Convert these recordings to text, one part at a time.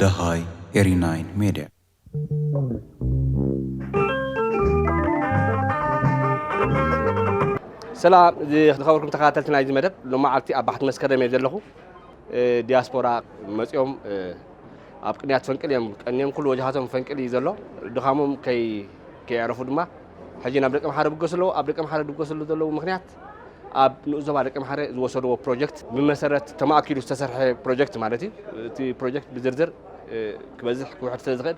ደሃይ ኤሪ ናይን ሜድያ። ሰላም፣ እዚ ዝኸበርኩም ተኸታተልቲ ናይዚ መደብ፣ ሎማዓልቲ ኣብ ባሕቲ መስከረም እየ ዘለኹ። እ፣ ዲያስፖራ መጺኦም፣ እ፣ ኣብ ቅንያት ፈንቅል እዮም ቀንዮም፣ ኩሉ ወጃሃቶም ፈንቅል እዩ ዘሎ። ድኻሞም ከይ-፣ ከየዕረፉ ድማ ሕጂ ናብ ደቀምሓረ ብገሱ ኣለዉ። ኣብ ደቀምሓረ ድገሱ ዘለዉ ምኽንያት ኣብ ንኡስ ዞባ ደቀምሓረ ዝወሰድዎ ፕሮጀክት ብመሰረት ተማእኪሉ ዝተሰርሐ ፕሮጀክት ማለት እዩ። እቲ ፕሮጀክት ብዝርዝር፣ እ፣ ክበዝሕ ክውሕድ ስለ ዝኽእል፣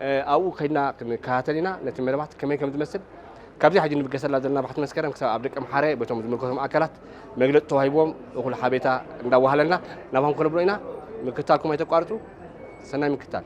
እ፣ ኣብኡ ከይድና ክንከታተል ኢና። ነቲ መደባት ከመይ ከም ዝመስል ካብዚ ሕጂ ንብገሰላ ዘለና ባሕቲ መስከረም ክሳብ ኣብ ደቀምሓረ በቶም ዝምልከቶም ኣካላት መግለጺ ተዋሂብዎም እኹል ሓቤታ እንዳዋሃለልና ናባኹም ከነብሎ ኢና። ምክታልኩም ኣይተቋርጹ። ሰናይ ምክታል።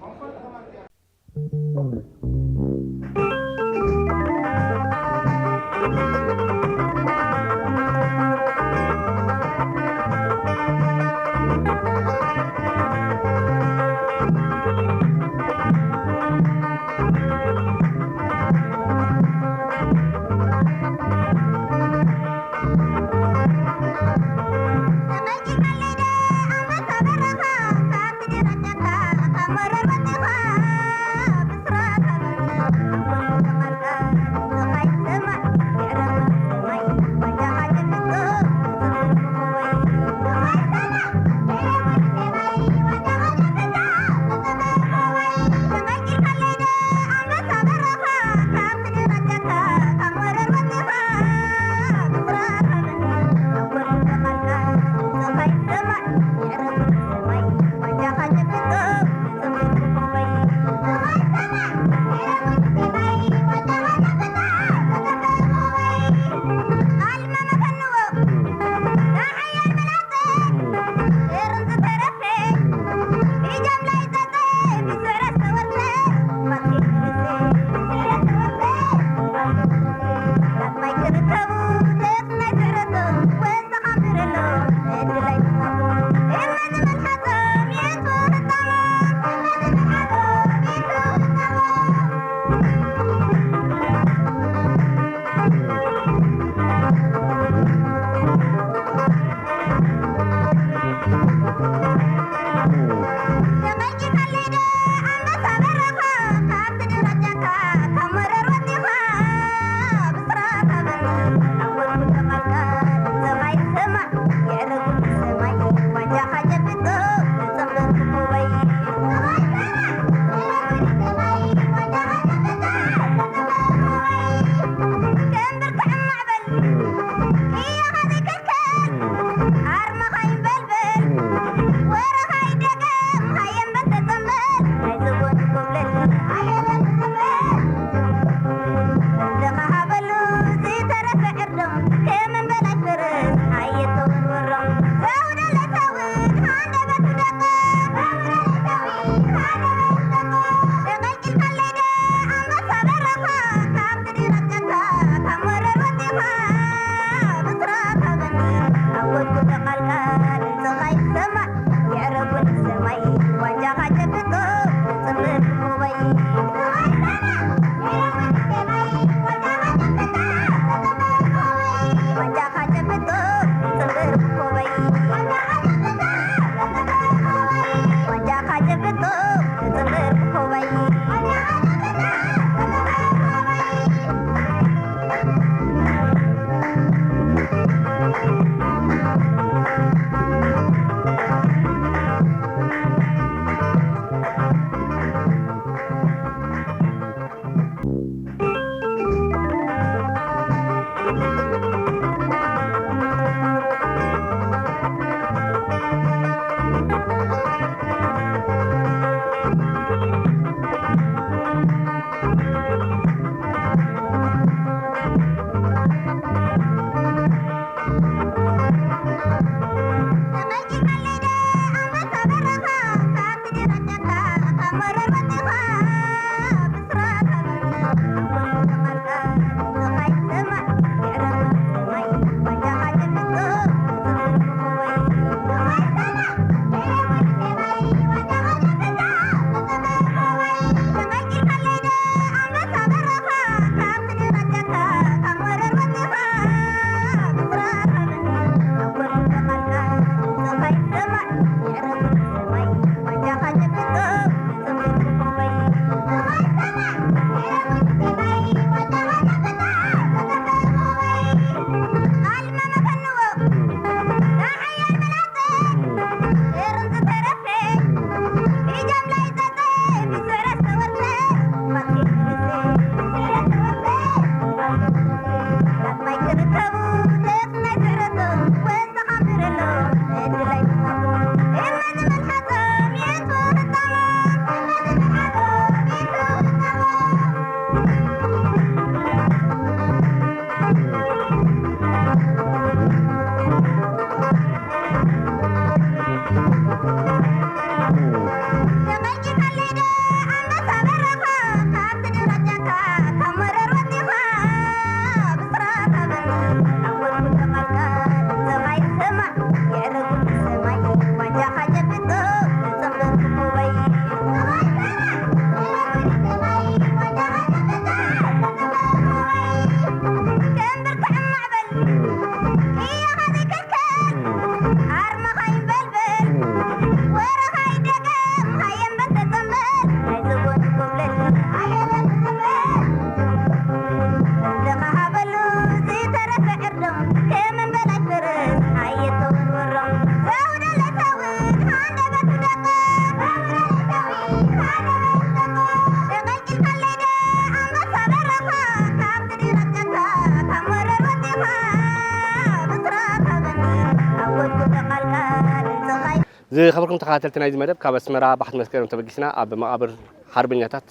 ዝኸበርኩም ተኸታተልቲ ናይዚ መደብ፣ ካብ ኣስመራ ባሕቲ መስከረም ተበጊስና ኣብ መቓብር ሓርበኛታት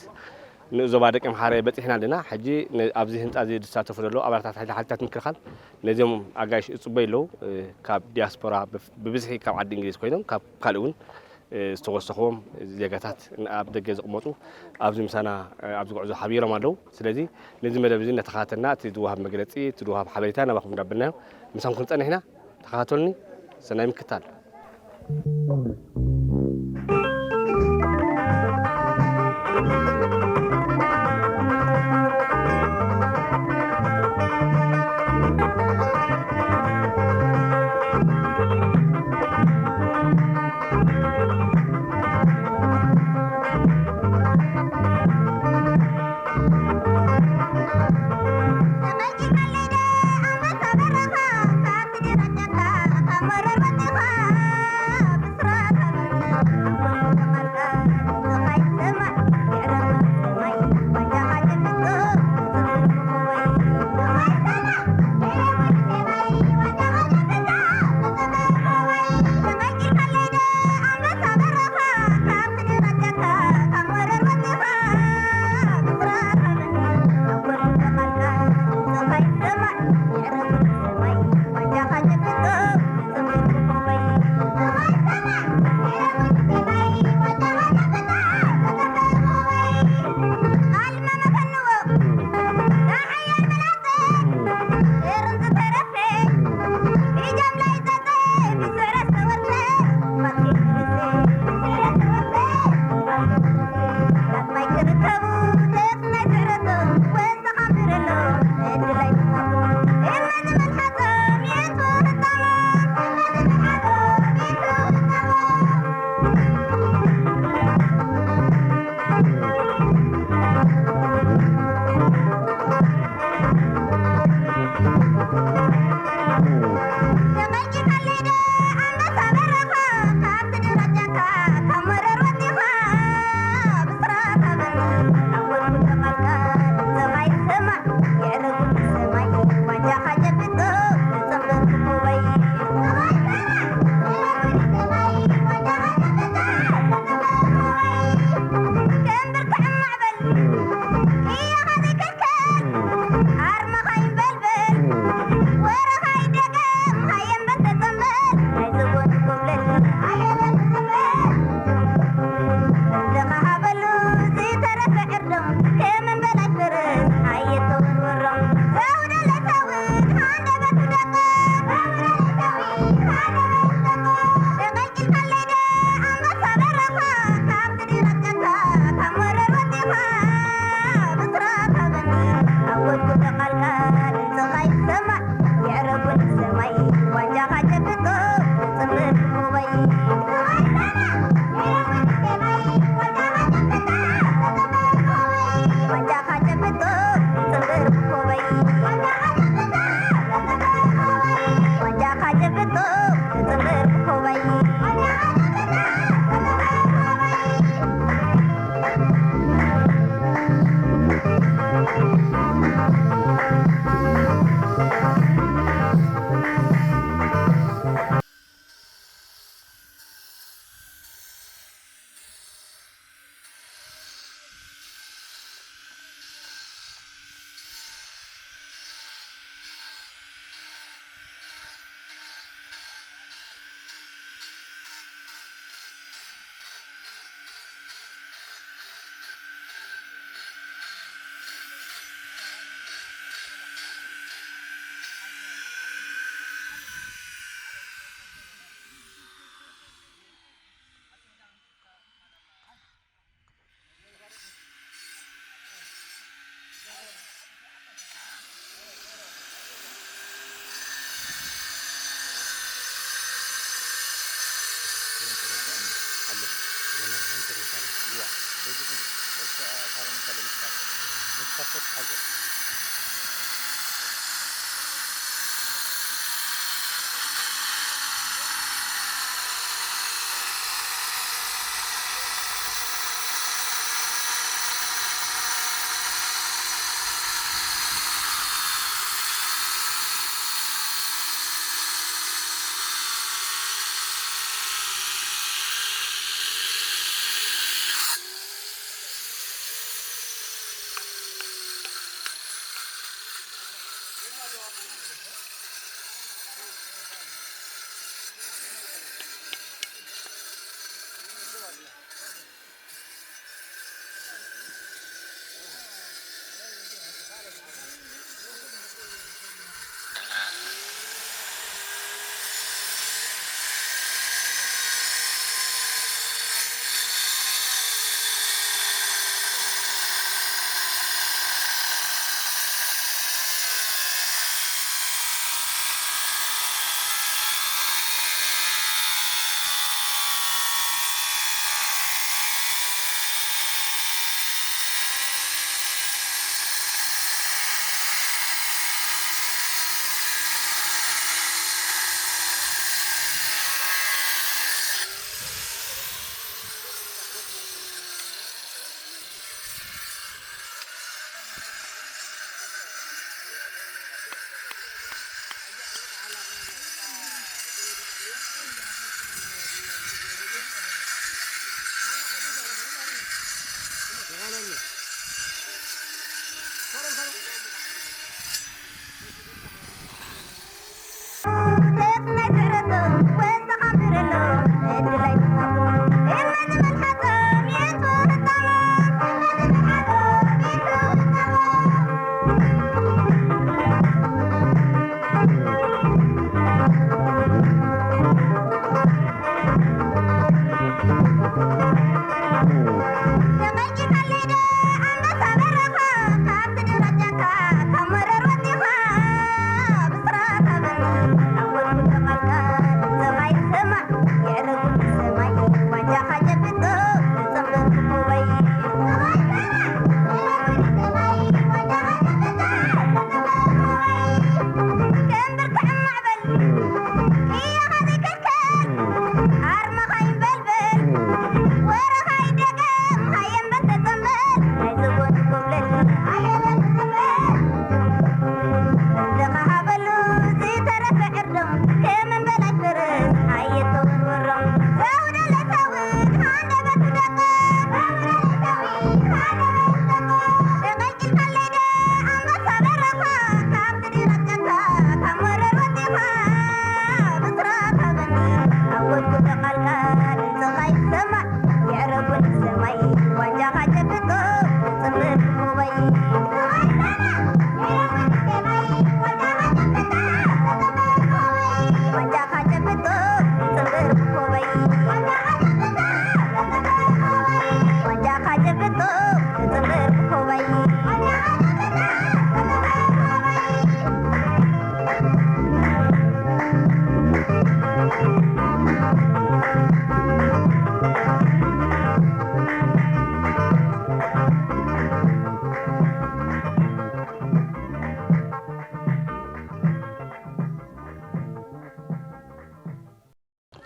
ንዞባ ደቂ ኣምሓረ በጺሕና ኣለና። ሕጂ ን-፣ ኣብዚ ህንጻ እዚ ዝሳተፉ ዘለዉ ኣባላታት ሓይሊ፣ ሓይልታት ምክልኻል ነዚኦም ኣጋይሽ ይጽበዩ ኣለዉ። እ፣ ካብ ዲያስፖራ ብፍ-፣ ብብዝሒ ካብ ዓዲ እንግሊዝ ኮይኖም፣ ካብ ካልእ እውን፣ እ፣ ዝተወሰኽዎም ዜጋታት ን-፣ ኣብ ደገ ዝቕመጡ ኣብዚ ምሳና፣ እ፣ ኣብዚ ጉዕዞ ሓቢሮም ኣለዉ። ስለዚ ነዚ መደብ እዚ እናተኸታተልና እቲ ዝወሃብ መግለጺ፣ እቲ ዝወሃብ ሓበሬታ ናባኹም እንዳበልናዮ ምሳኹም ክንጸንሕ ኢና። ተኸታተሉኒ። ሰናይ ምክታል።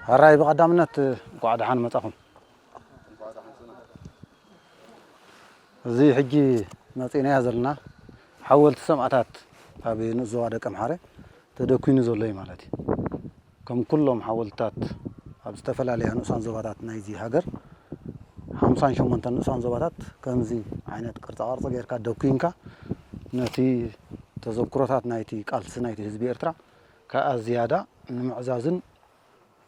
ሕራይ ብቐዳምነት እንኳዕ ደሓን መጻኹም። እዚ ሕጂ መጺእናዮ ዘለና ሓወልቲ ሰማእታት ኣብ ንኡስ ዞባ ደቀምሓረ ተደኲኑ ዘሎ እዩ ማለት እዩ። ከም ኩሎም ሓወልትታት ኣብ ዝተፈላለያ ንኡሳን ዞባታት ናይዚ ሃገር፣ ሓምሳን ሸሞንተን ንኡሳን ዞባታት ከምዚ ዓይነት ቅርጻ ቅርጺ ጌርካ ደኲንካ ነቲ ተዘክሮታት ናይቲ ቃልሲ ናይቲ ህዝቢ ኤርትራ ከኣ ዝያዳ ንምዕዛዝን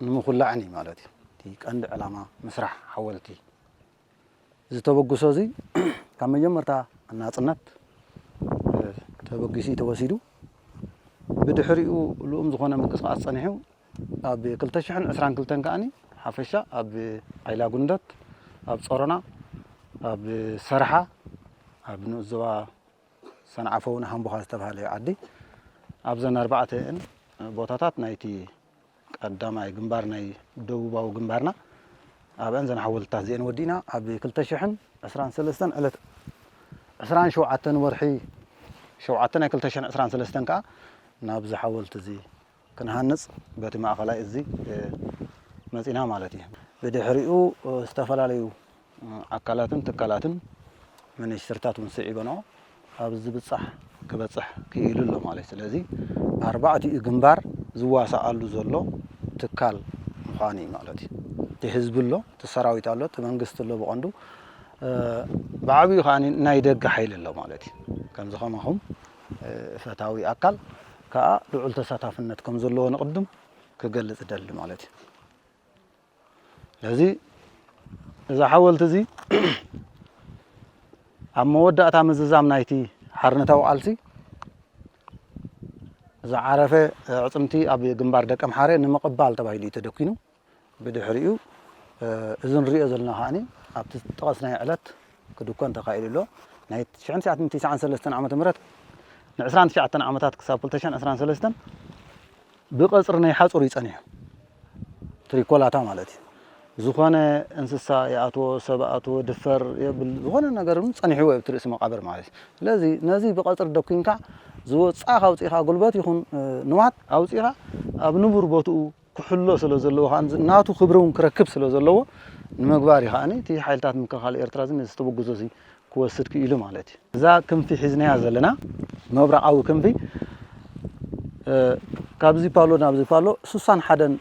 ንምኹላዕን እዩ ማለት እዩ። እቲ ቀንዲ ዕላማ ምስራሕ ሓወልቲ። እዚ ተበግሶ እዚ ካብ መጀመርታ ናጽነት ተበጊሱ እዩ ተወሲዱ። ብድሕሪኡ ልኡም ዝኾነ ምንቅስቃስ ጸኒሑ ኣብ ክልተ ሽሕን ዕስራን ክልተን ከኣኒ ሓፈሻ ኣብ ዓይላ ጉንደት፣ ኣብ ጾሮና፣ ኣብ ሰርሓ፣ ኣብ ንኡስ ዞባ ሰንዓፈ እውን ሃምቡኻ ዝተባህለ ዓዲ ኣብዘን ኣርባዕተን ቦታታት ናይቲ ቀዳማይ ግንባር ናይ ደቡባዊ ግንባርና ኣብአን ዘን ሓወልትታት እዚአን ወዲእና ኣብ ክልተ ሽሕን ዕስራን ሰለስተን ዕለት ዕስራን ሸውዓተን ወርሒ ሸውዓተ ናይ ክልተ ሽሕን ዕስራን ሰለስተን ከዓ ናብዚ ሓወልቲ እዚ ክንሃንጽ በቲ ማእኸላይ እዚ መፂና ማለት እዩ። ብድሕሪኡ ዝተፈላለዩ ኣካላትን ትካላትን ሚኒስትርታት እውን ስዒበንኦ ኣብ ዝብጻሕ ክበጽሕ ክኢሉ ኣሎ ማለት እዩ። ስለዚ ኣርባዕቲኡ ግንባር ዝዋሳኣሉ ዘሎ ትካል ምዃኑ እዩ ማለት እዩ። እቲ ህዝቢ ኣሎ፣ እቲ ሰራዊት ኣሎ፣ እቲ መንግስቲ ኣሎ፣ ብቐንዱ ብዓብዩ ከዓ ናይ ደገ ሓይሊ ኣሎ ማለት እዩ። ከምዚ ከማኹም ፈታዊ ኣካል ከዓ ልዑል ተሳታፍነት ከም ዘለዎ ንቕድም ክገልጽ ደሊ ማለት እዩ። ስለዚ እዛ ሓወልቲ እዚ ኣብ መወዳእታ ምዝዛም ናይቲ ሓርነታዊ ቃልሲ ዝዓረፈ ኣዕፅምቲ ኣብ ግንባር ደቀምሓረ ንምቕባል ተባሂሉ እዩ ተደኪኑ። ብድሕሪኡ እዚ ንሪኦ ዘለና ከዓኒ ኣብቲ ዝጠቐስናዮ ዕለት ክድኮን ተኻኢሉ ኣሎ። ናይ ትሽዓን ትሽዓን ዓመተ ምህረት ንዕስራን ትሽዓተን ዓመታት ክሳብ ክልተ ሽሕን ዕስራን ሰለስተን ብቐፅሪ ናይ ሓፁር እዩ ፀኒሑ። ትሪኮላታ ማለት እዩ። ዝኾነ እንስሳ ይኣትዎ፣ ሰብ ኣትዎ፣ ድፈር የብል፣ ዝኾነ ነገር እውን ጸኒሕዎ እዩ ኣብቲ ርእሲ መቓብር ማለት እዩ። ስለዚ ነዚ ብቐጽሪ ደኲንካ ዝወጻእካ ኣውጺእካ ጉልበት ይኹን ንዋት ኣውጺእካ ኣብ ንቡር ቦትኡ ክሕሎ ስለ ዘለዎ ከኣ ናቱ ክብሪ እውን ክረክብ ስለ ዘለዎ ንምግባር እዩ ከኣ እቲ ሓይልታት ምክልኻል ኤርትራ እዚ ነዚ ተበግዞ እዚ ክወስድ ክኢሉ ማለት እዩ። እዛ ክንፊ ሒዝናያ ዘለና መብረቓዊ ክንፊ ካብዚ ፓሎ ናብዚ ፓሎ ሱሳን ሓደን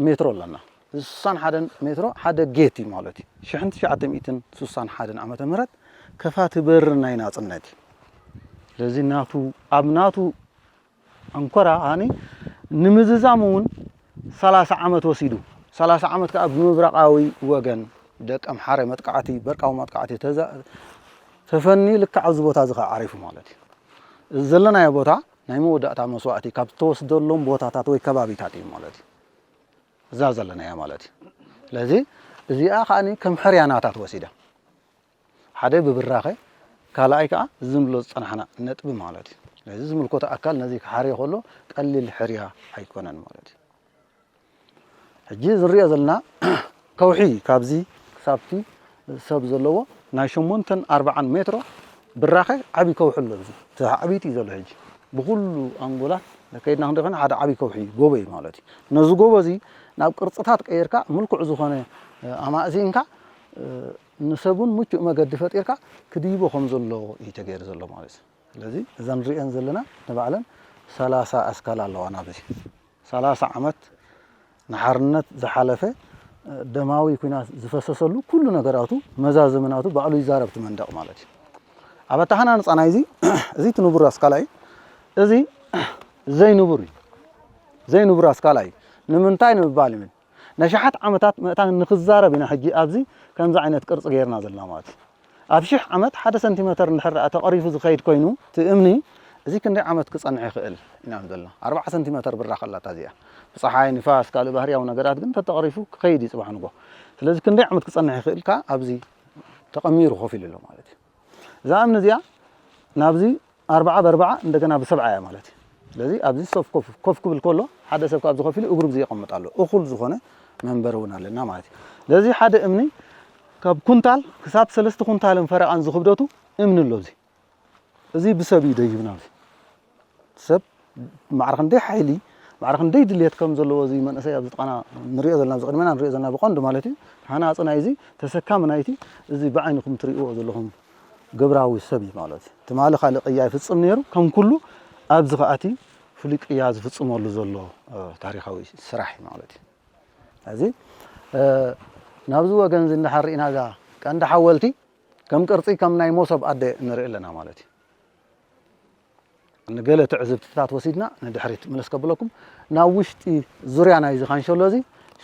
ሜትሮ ኣለና። እዚ ሱሳን ሓደን ሜትሮ ሓደ ጌት እዩ ማለት እዩ። ሽሕን ትሽዓተ ሚእትን ሱሳን ሓደን ዓመተ ምህረት ከፋቲ በሪ ናይ ናጽነት እዩ። ስለዚ ናቱ ኣብ ናቱ ኣንኮራ ኣኒ ንምዝዛም እውን ሰላሳ ዓመት ወሲዱ። ሰላሳ ዓመት ከኣ ብምብራቓዊ ወገን ደቂ ኣምሓረ መጥቃዕቲ በርቃዊ መጥቃዕቲ ተዛ ተፈኒ ልክዕ ኣብዚ ቦታ እዚ ከኣ ዓሪፉ ማለት እዩ። እዚ ዘለናዮ ቦታ ናይ መወዳእታ መስዋእቲ ካብ ዝተወስደሎም ቦታታት ወይ ከባቢታት እዩ ማለት እዩ። እዛ ዘለናያ ማለት እዩ። ስለዚ እዚኣ ከኣኒ ከም ሕርያ ናታ ተወሲዳ። ሓደ ብብራኸ ካልኣይ ከኣ ዝምሎ ዝጸናሕና ነጥቢ ማለት እዩ። ስለዚ ዝምልከቶ ኣካል ነዚ ክሓርዮ ከሎ ቀሊል ሕርያ ኣይኮነን ማለት እዩ። ሕጂ ዝንሪኦ ዘለና ከውሒ ካብዚ ክሳብቲ ሰብ ዘለዎ ናይ ሸሞንተን ኣርባዓን ሜትሮ ብራኸ ዓብዪ ከውሒ ኣሎ። እዚ እቲ ዓብይቲ እዩ ዘሎ ሕጂ ብኩሉ ኣንጎላት ከይድና ክንደኾነ ሓደ ዓብዪ ከውሒ ጎቦ እዩ ማለት እዩ። ነዚ ጎቦ እዚ ናብ ቅርፅታት ቀይርካ ምልኩዕ ዝኾነ ኣማእዚንካ ንሰብ እውን ምቹእ መገዲ ፈጢርካ ክድይቦ ከም ዘሎ እዩ ተገይሩ ዘሎ ማለት እዩ። ስለዚ እዘን ንሪአን ዘለና ንባዕለን ሰላሳ ኣስካል ኣለዋ ናብዚ ሰላሳ ዓመት ንሓርነት ዝሓለፈ ደማዊ ኩናት ዝፈሰሰሉ ኩሉ ነገራቱ መዛዘሚ ናቱ ባዕሉ ይዛረብ እቲ መንደቕ ማለት እዩ። ኣብ ኣተሃናንፃ ናይዚ እዚ እቲ ንቡር ኣስካላ እዩ። እዚ ዘይንቡር እዩ። ዘይንቡር ኣስካላ እዩ። ንምንታይ ንምባል እዩ ነሽሓት ዓመታት ምእታን ንክዛረብ ኢና ሕጂ ኣብዚ ከምዚ ዓይነት ቅርፂ ገይርና ዘለና ማለት እዩ። ኣብ ሽሕ ዓመት ሓደ ሰንቲመተር እንድሕር ደኣ ተቐሪፉ ዝኸይድ ኮይኑ እቲ እምኒ እዚ ክንደይ ዓመት ክፀንሕ ይኽእል ኢና ዘለና። ኣርባዓ ሰንቲመተር ብራኸ ኣላታ እዚኣ። ብፀሓይ፣ ንፋስ፣ ካልእ ባህርያዊ ነገራት ግን ተተቐሪፉ ክኸይድ እዩ ፅባሕ ንጎ። ስለዚ ክንደይ ዓመት ክፀንሕ ይኽእል ከኣ ኣብዚ ተቐሚሩ ኮፍ ኢሉ ኣሎ ማለት እዩ። እዛ እምኒ እዚኣ ናብዚ ኣርባዓ ብኣርባዓ እንደገና ብሰብዓ እያ ማለት እዩ። ስለዚ ኣብዚ ሰብ ኮፍ ኮፍ ክብል ከሎ ሓደ ሰብ ካብዚ ኮፍ ኢሉ እግሩ ብዚ የቐምጥ ኣሎ። እኹል ዝኾነ መንበሪ እውን ኣለና ማለት እዩ። ስለዚ ሓደ እምኒ ካብ ኩንታል ክሳብ ሰለስተ ኩንታልን ፈረቓን ዝኽብደቱ እምኒ ኣሎ። እዚ እዚ ብሰብ እዩ ደይብና። እዚ ሰብ ማዕረ ክንደይ ሓይሊ ማዕረ ክንደይ ድልየት ከም ዘለዎ እዚ መንእሰይ ኣብዚ ጥቓና ንሪኦ ዘለና፣ ኣብዚ ቅድሜና ንሪኦ ዘለና ብቐንዱ ማለት እዩ፣ ሃናጺ ናይዚ፣ ተሰካሚ ናይቲ፣ እዚ ብዓይንኹም ትሪእዎ ዘለኹም ግብራዊ ሰብ እዩ ማለት እዩ። ትማሊ ካልእ ቅያ ይፍጽም ነይሩ፣ ከም ኩሉ ኣብዚ ከኣ እቲ ፍሉይ ቅያ ዝፍጽመሉ ዘሎ፣ እ፣ ታሪኻዊ ስራሕ እዩ ማለት እዩ። እዚ፣ እ፣ ናብዚ ወገን እዚ እንድሓር ርኢና እዛ ቀንዲ ሓወልቲ ከም ቅርጺ ከም ናይ መሶብ ኣደ ንርኢ ኣለና ማለት እዩ። ንገለ ትዕዝብትታት ወሲድና ንድሕሪት ምለስ ከብለኩም። ናብ ውሽጢ ዙርያ ናይዚ ካንሸሎ እዚ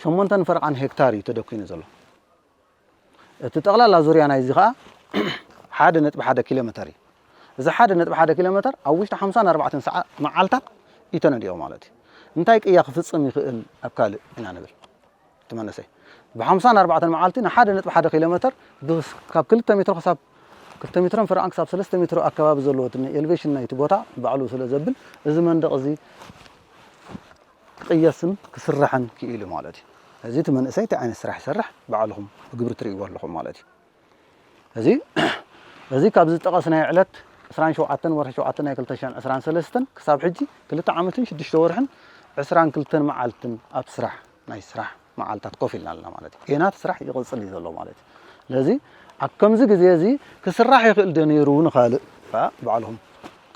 ሸሞንተን ፈረቓን ሄክታር እዩ ተደኪኑ ዘሎ። እቲ ጠቕላላ ዙርያ ናይዚ ኸኣ ሓደ ነጥቢ ሓደ ኪሎ ሜተር እዩ። እዚ ሓደ ነጥቢ ሓደ ኪሎ ሜተር ኣብ ውሽጢ ሓምሳን ኣርባዕተን ሰዓ-፣ መዓልታት እዩ ተነዲቑ ማለት እዩ። እንታይ ቅያ ክፍጽም ይኽእል ኣብ ካልእ ኢና ንብል? እቲ መንእሰይ ብ ሓምሳን ኣርባዕተን መዓልቲ ን ሓደ ነጥቢ ሓደ ኪሎ ሜተር ብ-፣ ካብ ክልተ ሜትሮ ክሳብ ክልተ ሜትሮን ፈረቓን ክሳብ ሰለስተ ሜትሮ ኣከባቢ ዘለዎ እቲ ኤሌቬሽን ናይቲ ቦታ ባዕሉ ስለ ዘብል፣ እዚ መንደቕ እዚ ክቕየስን ክስራሕን ክኢሉ ማለት እዩ። እዚ እቲ መንእሰይ እቲ ዓይነት ስራሕ ይሰርሕ፣ ባዕልኹም ብግብሪ ትርእይዎ ኣለኹም ማለት እዩ። እዚ፣ እዚ ካብ ዝጠቐስናዮ ዕለት ዕስራን ሸውዓተን ወርሒ ሸውዓተ ናይ ክልተ ሽሕን ዕስራን ሰለስተን ክሳብ ሕጂ ክልተ ዓመትን ሽዱሽተ ወርሕን ዕስራን ክልተን መዓልትን ኣብ ስራሕ፣ ናይ ስራሕ መዓልታት ኮፍ ኢልና ኣለና ማለት እዩ። ጌና እቲ ስራሕ ይቕጽል እዩ ዘሎ ማለት እዩ። ስለዚ ኣብ ከምዚ ግዜ እዚ ክስራሕ ይኽእል ዶ ነይሩ ንኻልእ ከኣ ባዕልኹም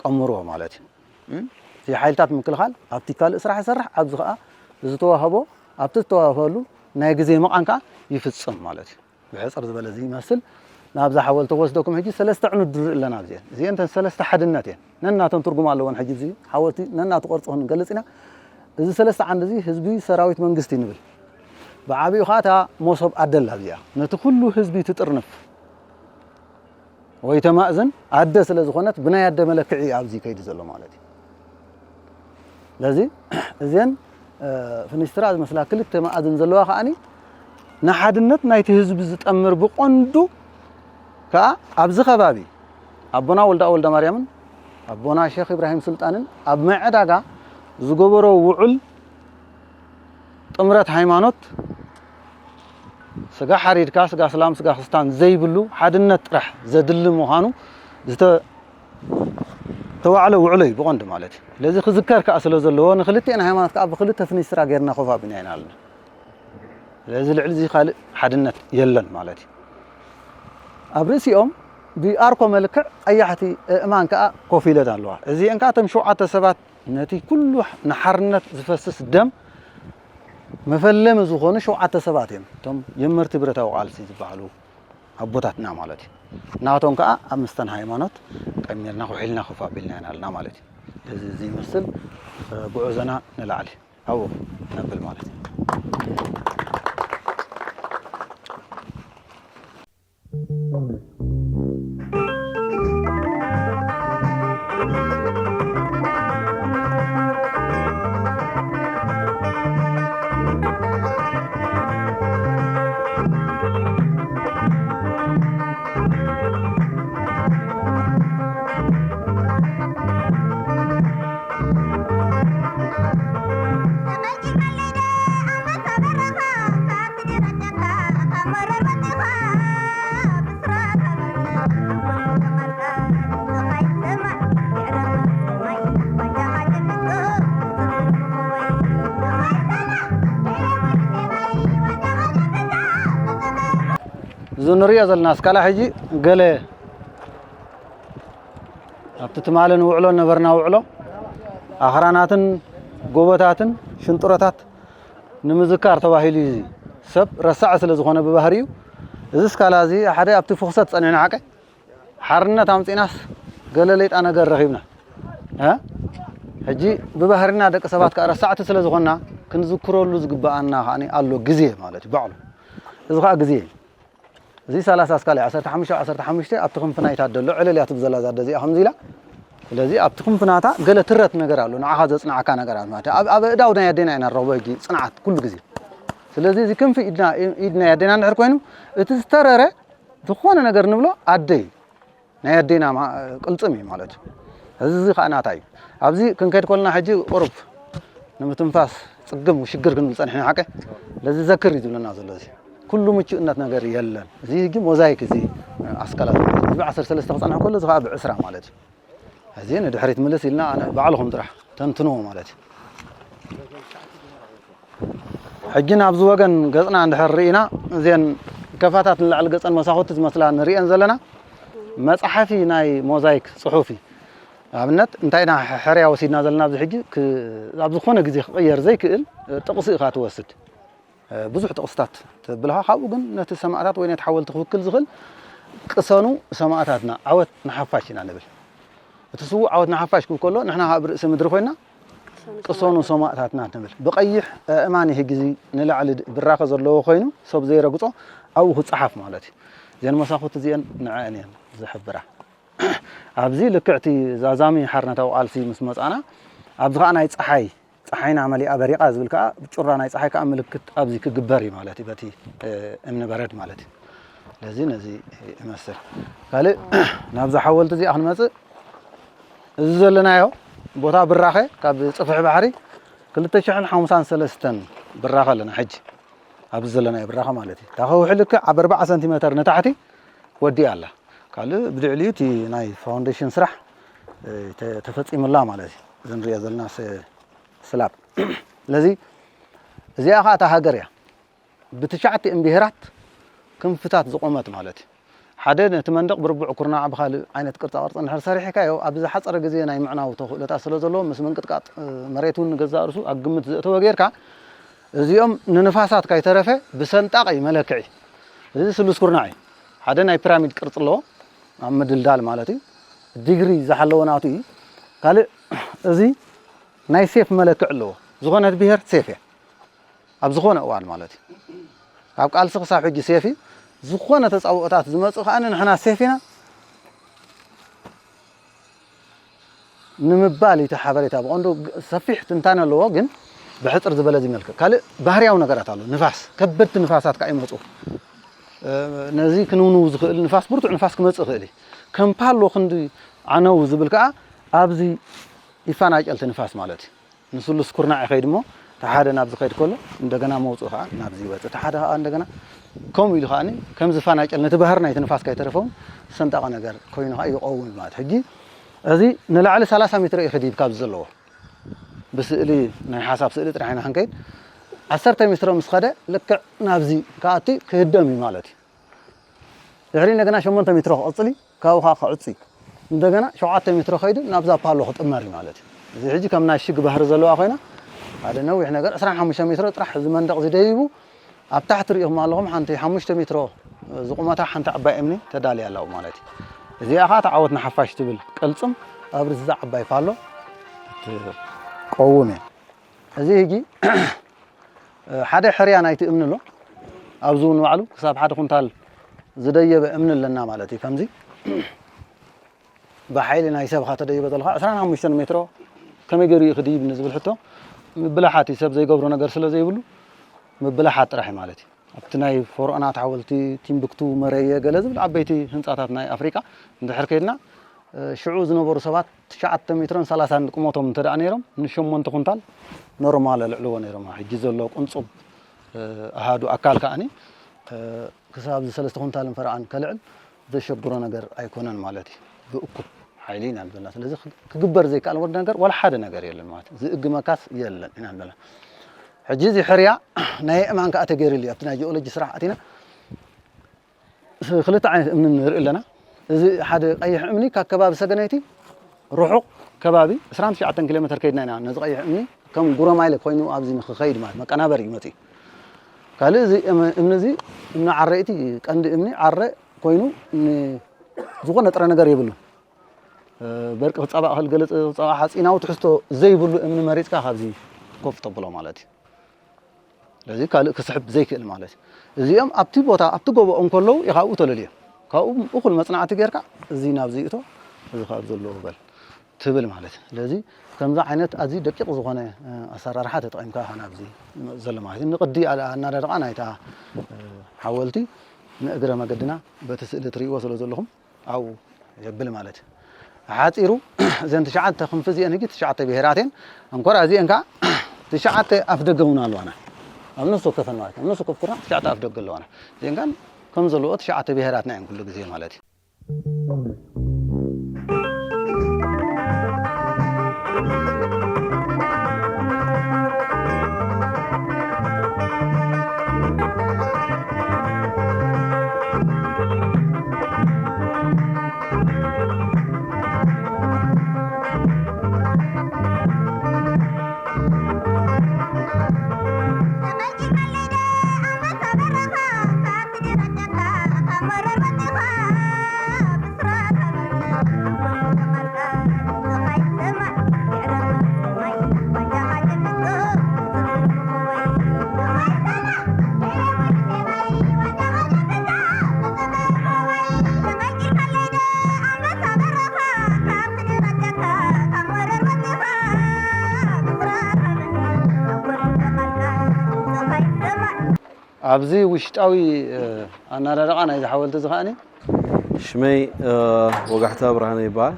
ቀምርዎ ማለት እዩ። እም? እዚ ሓይልታት ምክልኻል ኣብቲ ካልእ ስራሕ ይሰርሕ፣ ኣብዚ ከኣ ዝተዋህቦ፣ ኣብቲ ዝተዋህበሉ ናይ ግዜ መቓን ከኣ ይፍጽም ማለት እዩ። ብሕጽር ዝበለ እዚ ይመስል። ናብዛ ሓወልቲ ክወስደኩም ሕጂ ሰለስተ ዕኑድ ንርኢ ኣለና። ኣብዚአን፣ እዚአን እተን ሰለስተ ሓድነት እየን። ነናተን ትርጉም ኣለወን። ሕጂ እዚ ሓወልቲ ነናቱ ቅርጺ ክንገልጽ ኢና። እዚ ሰለስተ ዓንዲ እዚ ህዝቢ፣ ሰራዊት፣ መንግስቲ ንብል። ብዓቢኡ ኸኣ እታ መሶብ ኣደ ኣላ እዚኣ። ነቲ ኩሉ ህዝቢ ትጥርንፍ ወይ ተማእዝን ኣደ ስለ ዝኾነት ብናይ ኣደ መለክዒ እዩ ኣብዚ ከይዱ ዘሎ ማለት እዩ። ስለዚ እዘን፣ እ፣ ፍንጅትራ ዝመስላ ክልተ መኣዝን ዘለዋ ከኣኒ ንሓድነት ናይቲ ህዝቢ ዝጠምር ብቐንዱ ከኣ ኣብዚ ከባቢ ኣቦና ወልደኣብ ወልደማርያምን ኣቦና ሼኽ ኢብራሂም ሱልጣንን ኣብ ማይ ዕዳጋ ዝገበሮ ውዑል ጥምረት ሃይማኖት ስጋ ሓሪድካ ስጋ እስላም ስጋ ክርስታን ዘይብሉ ሓድነት ጥራሕ ዘድሊ ምዃኑ ዝተ-፣ ተዋዕለ ውዕሎ እዩ ብቐንዱ ማለት እዩ። ስለዚ ክዝከር ከኣ ስለ ዘለዎ ንክልቲኤን ሃይማኖት ከኣ ብክልተ ፍንጅትራ ጌርና ኮፍ ኣቢና ኢና ኣለና። ስለዚ ልዕሊ እዚ ካልእ ሓድነት የለን ማለት እዩ። ኣብ ርእሲኦም ብኣርኮ መልክዕ ቀያሕቲ ኣእማን ከኣ ኮፍ ኢለን ኣለዋ። እዚአን ከኣ እቶም ሸውዓተ ሰባት ነቲ ኩሉ ንሓርነት ዝፈስስ ደም መፈለሚ ዝኾኑ ሸውዓተ ሰባት እዮም። እቶም ጀመርቲ ብረታዊ ቃልሲ ዝበሃሉ ኣቦታትና ማለት እዩ። ናቶም ከኣ ኣብ ምስተን ሃይማኖት ቀሚርና ኩሒልና ኮፍ ኣቢልና ኢና ኣለና ማለት እዩ። እዚ፣ እዚ ይመስል፣ እ፣ ጉዕዞና ንላዕሊ ኣብኡ ነብል ማለት እዩ። እዚ ንሪኦ ዘለና ስካላ ሕጂ ገለ ኣብቲ ትማሊ ንውዕሎ ነበርና ውዕሎ ኣኽራናትን ጎቦታትን ሽንጥሮታት ንምዝካር ተባሂሉ እዩ። እዚ ሰብ ረሳዕ ስለ ዝኾነ ብባህሪኡ፣ እዚ ስካላ እዚ ሓደ ኣብቲ ፍኹሰት ጸኒሕና ሓቀ ሓርነት ኣምጺእናስ ገለ ሌጣ ነገር ረኺብና። እ? ሕጂ ብባህሪና ደቂ ሰባት ከኣ ረሳዕቲ ስለ ዝኾንና ክንዝክረሉ ዝግብኣና ከኣ ኣሎ ግዜ ማለት እዩ ባዕሉ። እዚ ከኣ ግዜ እዩ። እዚ ሰላሳ ስካላ ዓሰርተ ሓሙሽተ ዓሰርተ ሓሙሽተ ኣብቲ ክንፊ ናይታ ደሎ ዕልል እያ ትብል ዘላ እዛ ኣደ እዚኣ ከምዚ ኢላ። ስለዚ ኣብቲ ክንፊ ናታ ገለ ትረት ነገር ኣሎ፣ ንዓኻ ዘጽንዓካ ነገራት ማለት እዩ። ኣብ፣ ኣብ ኣእዳው ናይ ኣዴና ኢና ንረኽቦ ሕጂ ጽንዓት ኩሉ ግዜ። ስለዚ እዚ ክንፊ ኢድና፣ ኢድ ናይ ኣዴና እንድሕር ኮይኑ፣ እቲ ዝተረረ ዝኾነ ነገር ንብሎ ኣደ እዩ። ናይ ኣዴና ማ-፣ ቅልጽም እዩ ማለት እዩ። እዚ፣ እዚ ከኣ ናታ እዩ። ኣብዚ ክንከይድ ከለና ሕጂ ቁሩብ ንምትንፋስ ጽግም ሽግር ክንብል ጸኒሕና ሓቀ። ለዚ ዘክር እዩ ዝብለና ዘሎ እዚ። ኩሉ ምቹእነት ነገር የለን። እዚ ሕጂ ሞዛይክ እዚ ኣስካላት እዚ ብዓሰርተ ሰለስተ ክጸንሕ ከሎ እዚ ከኣ ብዕስራ ማለት እዩ። እዚ ንድሕሪት ምልስ ኢልና ኣነ ባዕልኹም ጥራሕ ተንትንዎ ማለት እዩ። ሕጂ ናብዚ ወገን ገጽና እንድሕር ርኢና፣ እዘን ከፋታት ንላዕሊ ገጸን መሳኹቲ ዝመስላ ንርእየን ዘለና፣ መጽሓፊ ናይ ሞዛይክ ጽሑፍ እዩ። ኣብነት እንታይ ኢና ሕርያ ወሲድና ዘለና ኣብዚ ሕጂ፣ ክ-፣ ኣብ ዝኾነ ግዜ ክቕየር ዘይክእል ጥቕሲ ኢኻ ትወስድ። ብዙሕ ጥቕስታት ተብልኻ፣ ካብኡ ግን ነቲ ሰማእታት ወይ ነቲ ሓወልቲ ክውክል ዝኽእል፣ ቅሰኑ ሰማእታትና፣ ዓወት ንሓፋሽ ኢና ንብል። እቲ ስዉእ ዓወት ንሓፋሽ ክብል ከሎ፣ ንሕና ካብ ርእሲ ምድሪ ኮይና፣ ቅሰኑ ሰማእታትና ንብል። ብቐይሕ ኣእማን እዩ ሕጂ እዚ ንላዕሊ ብራኸ ዘለዎ ኮይኑ፣ ሰብ ዘይረግጾ ኣብኡ ክጸሓፍ ማለት እዩ። እዘን መሳኹቲ እዚአን ንዐአን እየን ዝሕብራ። ኣብዚ ልክዕ እቲ ዛዛሚ ሓርነታዊ ቃልሲ ምስ መጻና፣ ኣብዚ ኸኣ ናይ ጸሓይ፣ ጸሓይና መሊኣ በሪቓ ዝብል ከኣ፣ ጩራ ናይ ጸሓይ ከኣ ምልክት ኣብዚ ክግበር እዩ ማለት እዩ፣ በቲ፣ እ፣ እምኒ በረድ ማለት እዩ። ስለዚ ነዚ ይመስል። ካልእ ናብዛ ሓወልቲ እዚኣ ክንመጽእ፣ እዚ ዘለናዮ ቦታ ብራኸ ካብ ጽፍሒ ባሕሪ ክልተ ሽሕን ሓምሳን ሰለስተን ብራኸ ኣለና ሕጂ። ኣብዚ ዘለናዮ ብራኸ ማለት እዩ። እታ ከውሒ ልክዕ ኣብ ኣርብዓ ሰንቲሜተር ንታሕቲ ወዲኣ ኣላ። ካልእ ብልዕሊኡ እቲ ናይ ፋውንዴሽን ስራሕ፣ እ፣ ተ-፣ ተፈጺሙላ ማለት እዩ። እዚ ንሪኦ ዘለና ስ-፣ ስላብ። ስለዚ እዚኣ ኸኣ እታ ሃገር እያ። ብትሽዓቲኦም ብሄራት ክንፍታት ዝቖመት ማለት እዩ። ሓደ ነቲ መንደቕ ብርቡዕ ኩርናዕ ብኻልእ ዓይነት ቅርጻ ቅርጺ እንድሕር ሰሪሕካዮ፣ ኣብ ዝሓጸረ ግዜ ናይ ምዕናው ተኽእሎታት ስለ ዘለዎ፣ ምስ ምንቅጥቃጥ፣ እ፣ መሬት እውን ንገዛእ ርእሱ ኣብ ግምት ዘእተወ ጌርካ፣ እዚኦም ንንፋሳት ካይተረፈ ብሰንጣቕ እዩ መለክዒ። እዚ ስሉስ ኩርናዕ እዩ። ሓደ ናይ ፒራሚድ ቅርጺ ኣለዎ፣ ኣብ ምድልዳል ማለት እዩ። ዲግሪ ዝሓለወ ናቱ እዩ። ካልእ፣ እዚ ናይ ሴፍ መለክዒ ኣለዎ። ዝኾነት ብሄር ሴፍ እያ። ኣብ ዝኾነ እዋን ማለት እዩ። ካብ ቃልሲ ክሳብ ሕጂ ሴፍ እዩ። ዝኾነ ተጻብኦታት ዝመጽእ ከኣ ንሕና ሴፍ ኢና ንምባል እቲ ሓበሬታ። ብቐንዱ ግ-፣ ሰፊሕ ትንታነ ኣለዎ፣ ግን ብሕጽር ዝበለ ዝመልክት። ካልእ ባህርያዊ ነገራት ኣሎ። ንፋስ፣ ከበድቲ ንፋሳት ከኣ ይመጹ። እ፣ ነዚ ክንውንው ዝኽእል ንፋስ፣ ብርቱዕ ንፋስ ክመጽእ ይኽእል እዩ። ከም ፓሎ ክንዲ ዓነው ዝብል ከኣ ኣብዚ ይፈናጨል እቲ ንፋስ ማለት እዩ። ንስሉስ ኩርናዕ ይኸይድ እሞ፣ እቲ ሓደ ናብዚ ከይድ ከሎ፣ እንደገና መውጽኡ ከኣ ናብዚ ይወጽእ። እቲ ሓደ ከኣ እንደገና ከምኡ ኢሉ ከኣ ከምዚ ፋናጨል ነቲ ባህሪ ናይቲ ንፋስ ከይተረፈ እውን ዝሰንጠቐ ነገር ኮይኑ ከኣ ይቐውም ማለት። ሕጂ እዚ ንላዕሊ ሰላሳ ሜትሮ እዩ ክድይብ ካብዚ ዘለዎ። ብስእሊ ናይ ሓሳብ ስእሊ ጥራሕ ኢና ክንከይድ። ዓሰርተ ሜትሮ ምስ ኸደ ልክዕ ናብዚ ክኣቲ ክህደም እዩ ማለት እዩ። ድሕሪ እንደገና ሸሞንተ ሜትሮ ክቕጽል እዩ፣ ካብኡ ኸዓ ክዕጽ እዩ። እንደገና ሸውዓተ ሜትሮ ከይዱ ናብዛ ፓሎ ክጥመር እዩ ማለት እዩ። እዚ ሕጂ ከም ናይ ሽግ ባህሪ ዘለዋ ኮይና፣ ሓደ ነዊሕ ነገር ዕስራን ሓሙሽተ ሜትሮ ጥራሕ እዚ መንደቕ እዚ ደይቡ፣ ኣብ ታሕቲ ርኢኹም ኣለኹም ሓንቲ ሓሙሽተ ሜትሮ ዝቑመታ ሓንቲ ዓባይ እምኒ ተዳልያ ኣለዉ ማለት እዩ። እዚኣ ኸዓ ተዓወት ንሓፋሽ ትብል ቅልጽም ኣብ ርእሲ እዛ ዓባይ ፓሎ ትቀውም እያ። እዚ ሕጂ ሓደ ሕርያ ናይቲ እምኒ ኣሎ። ኣብዚ እውን ባዕሉ ክሳብ ሓደ ኩንታል ዝደየበ እምኒ ኣለና ማለት እዩ። ከምዚ ብሓይሊ ናይ ሰብኻ ተደይበ ዘለኻ ዕስራን ሓሙሽተን ሜትሮ ከመይ ገይሩ እዩ ክድይብ ንዝብል ሕቶ፣ ምብላሓት እዩ። ሰብ ዘይገብሮ ነገር ስለ ዘይብሉ ምብላሓት ጥራሕ እዩ ማለት እዩ። ኣብቲ ናይ ፈርዖናት ሓወልቲ፣ ቲምብክቱ፣ መረየ ገለ ዝብል ዓበይቲ ህንጻታት ናይ ኣፍሪቃ እንድሕር ከይድና፣ እ፣ ሽዑ ዝነበሩ ሰባት ትሽዓተ ሜትሮን ሰላሳን ቁመቶም እንተ ደኣ ነይሮም፣ ንሸሞንተ ኩንታል ኖርማል የልዕልዎ ነይሮም። ሕጂ ዘሎ ቁንጹብ፣ እ፣ ኣሃዱ ኣካል ከኣኒ፣ እ፣ ክሳብ እዚ ሰለስተ ኩንታልን ፈረቓን ከልዕል ዘሸግሮ ነገር ኣይኮነን ማለት እዩ። ብእኩብ ሓይሊ ኢና ንብለና። ስለዚ ክግ-፣ ክግበር ዘይከኣል ወዲ ነገር ዋላ ሓደ ነገር የለን ማለት እዩ። ዝእግመካስ የለን ኢና ንብለና። ሕጂ እዚ ሕርያ ናይ ኣእማን ከኣ ተገይሩሉ እዩ። ኣብቲ ናይ ጂኦሎጂ ስራሕ ኣቲና ስ-፣ ክልተ ዓይነት እምኒ ንርኢ ኣለና። እዚ ሓደ ቀይሕ እምኒ ካብ ከባቢ ሰገነይቲ ርሑቕ ከባቢ ዕስራን ትሽዓተን ኪሎ ሜትር ከይድና ኢና ነዚ ቀይሕ እምኒ ከም ጉረማይለ ኮይኑ ኣብዚ ንክኸይድ ማለት መቀናበሪ እዩ መፂኡ። ካልእ እዚ እም-፣ እምኒ እዚ እምኒ ዓረ እቲ ቀንዲ እምኒ ዓረ ኮይኑ ን-፣ ዝኾነ ጥረ ነገር የብሉን። እ፣ በርቂ ክጸባእ ክእል ገለ ጸ-፣ ጸባእ ሓጺናዊ ትሕዝቶ ዘይብሉ እምኒ መሪጽካ ካብዚ ኮፍ ተብሎ ማለት እዩ። ስለዚ ካልእ ክስሕብ ዘይክእል ማለት እዩ። እዚኦም ኣብቲ ቦታ፣ ኣብቲ ጎቦ እንከለዉ ኢኻ ኣብኡ ተለልዮም። ካብኡ እኹል መጽናዕቲ ጌርካ እዚ ናብዚ እቶ፣ እዚ ካብ ዘለዎ በል ትብል ማለት እዩ። ስለዚ ከምዚ ዓይነት ኣዝዩ ደቂቕ ዝኾነ፣ እ፣ ኣሰራርሓ ተጠቒምካ ኢኻ ናብዚ ዝመጽእ ዘሎ ማለት እዩ። ንቕዲ ኣለ-፣ ኣናዳድቓ ናይታ፣ እ፣ ሓወልቲ ንእግረ መገድና በቲ ስእሊ ትርእይዎ ስለ ዘለኹም ኣብኡ የብል ማለት እዩ። ሓጺሩ እዘን ትሽዓተ ክንፊ እዚአን ሕጂ ትሽዓተ ብሄራት እየን። እንኮራ እዚአን ከኣ ትሽዓተ ኣፍ ደገ እውን ኣለዋና። ኣብ ነፍሲ ወከፈን ማለት እዩ። ኣብ ነፍሲ ወከፍ ኩርናዕ ትሽዓተ ኣፍ ደገ ኣለዋና። እዚአን ከኣ ከም ዘለዎ ትሽዓተ ብሄራትና እየን ኩሉ ግዜ ማለት እዩ። ኣብዚ ውሽጣዊ ኣናዳድቓ ናይዚ ሓወልቲ እዚ ከኣኒ ሽመይ ወጋሕታ ብርሃነ ይበሃል።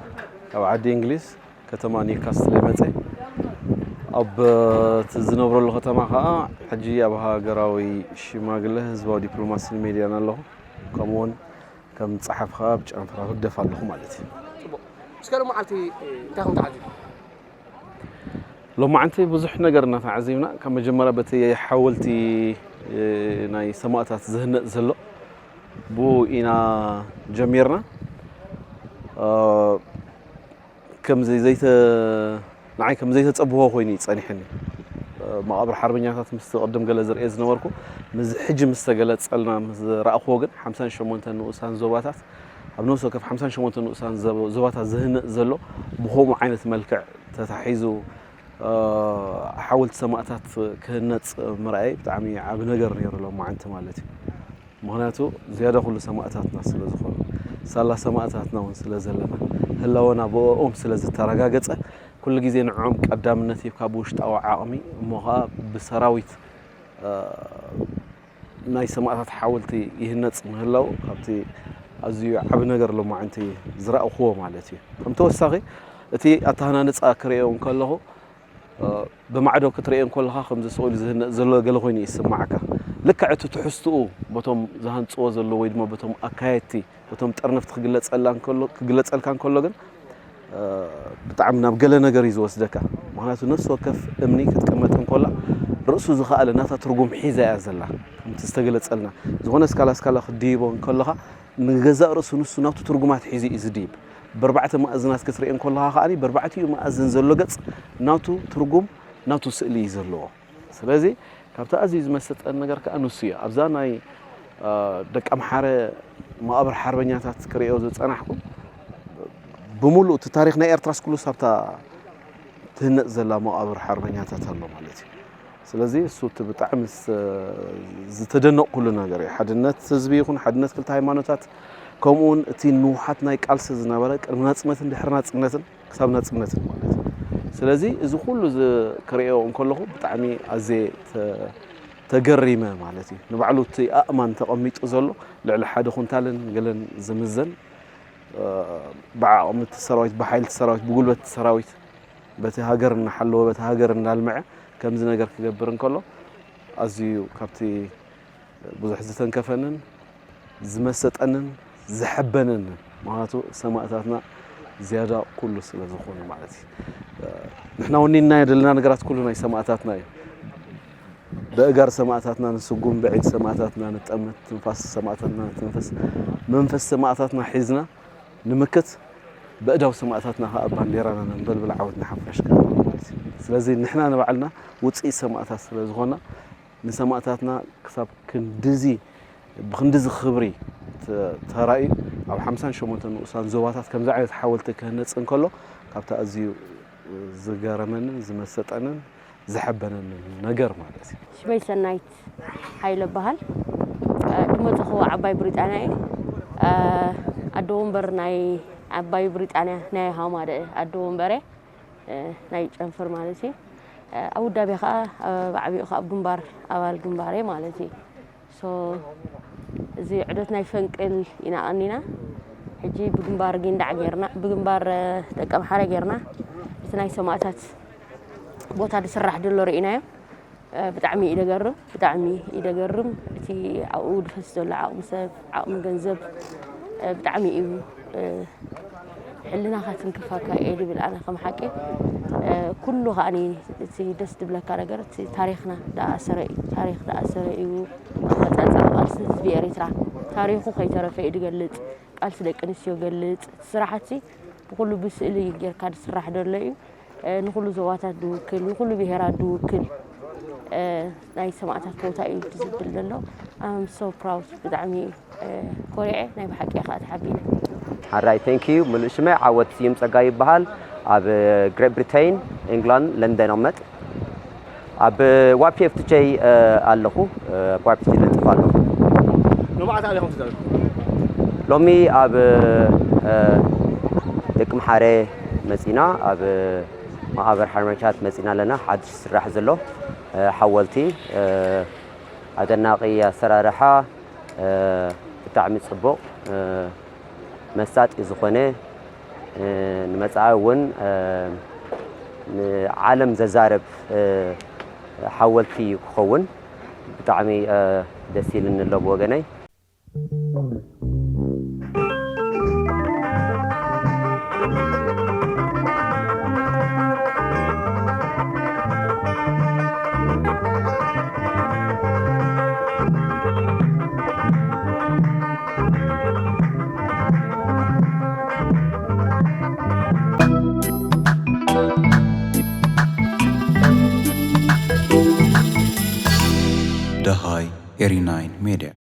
ካብ ዓዲ እንግሊዝ ከተማ ኒውካስትል እየ መፀ። ኣብ እቲ ዝነብረሉ ከተማ ከዓ ሕጂ ኣብ ሃገራዊ ሽማግለ ህዝባዊ ዲፕሎማሲን ሜድያን ኣለኹ። ከምኡውን ከም ፀሓፊ ከዓ ኣብ ጨንፈራ ህግደፍ ኣለኹ ማለት እዩ። እስከ ሎማዓንቲ እንታይ ከም ተዓዚቡ? ሎማዓንቲ ብዙሕ ነገር እናተዓዚብና ካብ መጀመርያ በቲ ሓወልቲ ናይ ሰማእታት ዝህነፅ ዘሎ ብኡ ኢና ጀሚርና። ከምዚ ዘይተ ንዓይ ከም ዘይተፀብሆ ኮይኑ እዩ ፀኒሕኒ። መቓብር ሓርበኛታት ምስ ቅድም ገለ ዝርእየ ዝነበርኩ ምስ ሕጂ ምስ ተገለፀልና ምስ ዝረእኽዎ ግን ሓምሳን ሸሞንተን ንኡሳን ዞባታት ኣብ ነብሲ ወከፍ ሓምሳን ሸሞንተን ንኡሳን ዞባታት ዝህነፅ ዘሎ ብኸምኡ ዓይነት መልክዕ ተታሒዙ ሓወልቲ ሰማእታት ክህነፅ ምርኣይ ብጣዕሚ ዓቢ ነገር ነይሩ ሎማዓንቲ ማለት እዩ። ምኽንያቱ ዝያዳ ኩሉ ሰማእታትና ስለ ዝኾኑ ሳላ ሰማእታትና እውን ስለ ዘለና ህላወና ብኦም ስለ ዝተረጋገፀ ኩሉ ግዜ ንዕኦም ቀዳምነት ሂብካ ብውሽጣዊ ዓቕሚ እሞ ኸዓ ብሰራዊት ናይ ሰማእታት ሓወልቲ ይህነፅ ምህላው ካብቲ ኣዝዩ ዓቢ ነገር ሎማዓንቲ ዝረእኽዎ ማለት እዩ። ከም ተወሳኺ እቲ ኣተሃናንፃ ክርእዮ እንከለኹ ብማዕዶ ክትርእዮ እንከለኻ ከምዚ ስቕ ኢሉ ዝህነፅ ዘሎ ገለ ኮይኑ ይስማዓካ። ልክዕ እቲ ትሕዝትኡ በቶም ዝሃንፅዎ ዘለዉ ወይ ድማ በቶም ኣካየድቲ በቶም ጠርነፍቲ ክግለፀልካ እንከሎ ግን ብጣዕሚ ናብ ገለ ነገር እዩ ዝወስደካ። ምኽንያቱ ነፍሲ ወከፍ እምኒ ክትቅመጥ እንከላ ርእሱ ዝኸኣለ ናታ ትርጉም ሒዛ እያ ዘላ። ከምቲ ዝተገለፀልና ዝኾነ ስካላ ስካላ ክትድይቦ እንከለኻ ንገዛእ ርእሱ ንሱ ናቱ ትርጉማት ሒዙ እዩ ዝድይብ። ብርባዕተ መኣዝናት ክትርኢ እንከለኻ ከኣ ብርባዕቲኡ መኣዝን ዘሎ ገፅ ናቱ ትርጉም ናቱ ስእሊ እዩ ዘለዎ። ስለዚ ካብቲ ኣዝዩ ዝመሰጠኒ ነገር ከኣ ንሱ እዩ። ኣብዛ ናይ ደቂ ኣምሓረ መቓብር ሓርበኛታት ክርእዮ ዝጸናሕኩ ብምሉእ እቲ ታሪኽ ናይ ኤርትራስ ኩሉስ ኣብታ ትህነጽ ዘላ መቓብር ሓርበኛታት ኣሎ ማለት እዩ። ስለዚ እሱ እቲ ብጣዕሚ ዝተደነቕኩሉ ነገር እዩ። ሓድነት ህዝቢ ይኹን ሓድነት ክልተ ሃይማኖታት ከምኡ እውን እቲ ንውሓት ናይ ቃልሲ ዝነበረ ቅድሚ ናጽነትን ድሕሪ ናጽነትን ክሳብ ናጽነትን ማለት እዩ። ስለዚ እዚ ኩሉ እዚ ክርእዮ እንከለኹ ብጣዕሚ ኣዝየ ተገሪመ ማለት እዩ። ንባዕሉ እቲ ኣእማን ተቐሚጡ ዘሎ ልዕሊ ሓደ ኩንታልን ገለን ዝምዘን ብዓቕሚ እቲ ሰራዊት፣ ብሓይሊ እቲ ሰራዊት፣ ብጉልበት እቲ ሰራዊት በቲ ሃገር እናሓለወ በቲ ሃገር እናልምዐ ከምዚ ነገር ክገብር እንከሎ ኣዝዩ ካብቲ ብዙሕ ዝተንከፈንን ዝመሰጠንን ዘሐበነንን ምኽንያቱ ሰማእታትና ዝያዳ ኩሉ ስለ ዝኾኑ ማለት እዩ። ንሕና ወኒንናዮ ዘለና ነገራት ኩሉ ናይ ሰማእታትና እዩ። በእጋር ሰማእታትና ንስጉም፣ በዒድ ሰማእታትና ንጠመት፣ ትንፋስ ሰማእታትና ንተንፈስ፣ መንፈስ ሰማእታትና ሒዝና ንምክት፣ በእዳው ሰማእታትና ከዓ ባንዴራና ነንበልብል ዓወት ንሓፋሽ ማለት እዩ። ስለዚ ንሕና ንባዕልና ውፅኢት ሰማእታት ስለ ዝኾና ንሰማእታትና ክሳብ ክንድዚ ብክንድዚ ክብሪ ተራእዩ ኣብ ሓምሳን ሸሞንተን ንኡሳን ዞባታት ከምዚ ዓይነት ሓወልቲ ክህነፅ እንከሎ ካብቲ ኣዝዩ ዝገረመንን ዝመሰጠንን ዘሐበነንን ነገር ማለት እዩ። ሽመይ ሰናይት ሓይለ እበሃል። ድመፅኹ ዓባይ ብሪጣንያ እየ። ኣዶ ወንበር ናይ ዓባይ ብሪጣንያ ናይ ሃማደ ኣዶ ወንበረ ናይ ጨንፈር ማለት እዩ። ኣብ ውዳቤ ከዓ ብዓቢኡ ከዓ ኣብ ግንባር ኣባል ግንባር እየ ማለት እዩ። So እዚ ዕደት ናይ ፈንቅል ኢና ቀኒና። ሕጂ ብግንባር ጊንዳዕ ጌርና ብግንባር ደቀምሓረ ጌርና እቲ ናይ ሰማእታት ቦታ ዝስራሕ ዘሎ ርኢናዮ። ብጣዕሚ እዩ ደገርም፣ ብጣዕሚ እዩ ደገርም። እቲ ኣብኡ ዝፈስ ዘሎ ዓቕሚ ሰብ፣ ዓቕሚ ገንዘብ ብጣዕሚ እዩ ሕልናኻ ትንክፈካ እየ ዝብል ኣነ ከም ሓቂ። ኩሉ ከዓኒ እቲ ደስ ዝብለካ ነገር እቲ ታሪኽና ዝኣሰረ እዩ። ታሪኽ ዝኣሰረ እዩ። ኣፈፃፀማ ቃልሲ ህዝቢ ኤሪትራ ታሪኹ ከይተረፈ እዩ ዝገልፅ። ቃልሲ ደቂ ኣንስትዮ ይገልፅ። እቲ ስራሕቲ ብኩሉ ብስእሊ ጌርካ ዝስራሕ ዘሎ እዩ። ንኩሉ ዞባታት ዝውክል ንኩሉ ብሄራት ዝውክል ናይ ሰማእታት ቦታ እዩ ዝብል ዘሎ። I'm so proud ብጣዕሚ ኮሪዐ ናይ ብሓቂ ከዓ ተሓቢነ። ሓራይ thank you። ምሉእ ሽመይ ዓወት ስዩም ፀጋ ይበሃል። ኣብ ግሬት ብሪተይን ኢንግላንድ ለንደን እቕመጥ። ኣብ ዋፒኤፍቲቼ ኣለኹ። ዋፒኤፍቲቼ ለጥፍ ኣለኹ። ሎማዓንቲ ኣበይ ከም ትዛረብ? ሎሚ ኣብ ደቂ ምሓረ መፂና ኣብ መቓብር ሓርበኛታት መፂና ኣለና። ሓድሽ ዝስራሕ ዘሎ ሓወልቲ ኣደናቂ ኣሰራርሓ፣ ብጣዕሚ ጽቡቕ፣ መሳጢ ዝኾነ፣ ንመጻኢ እውን ንዓለም ዘዛርብ ሓወልቲ ክኸውን ብጣዕሚ ደስ ኢልኒ ኣሎ ብወገነይ። ደሃይ ኤሪ ናይን ሜድያ።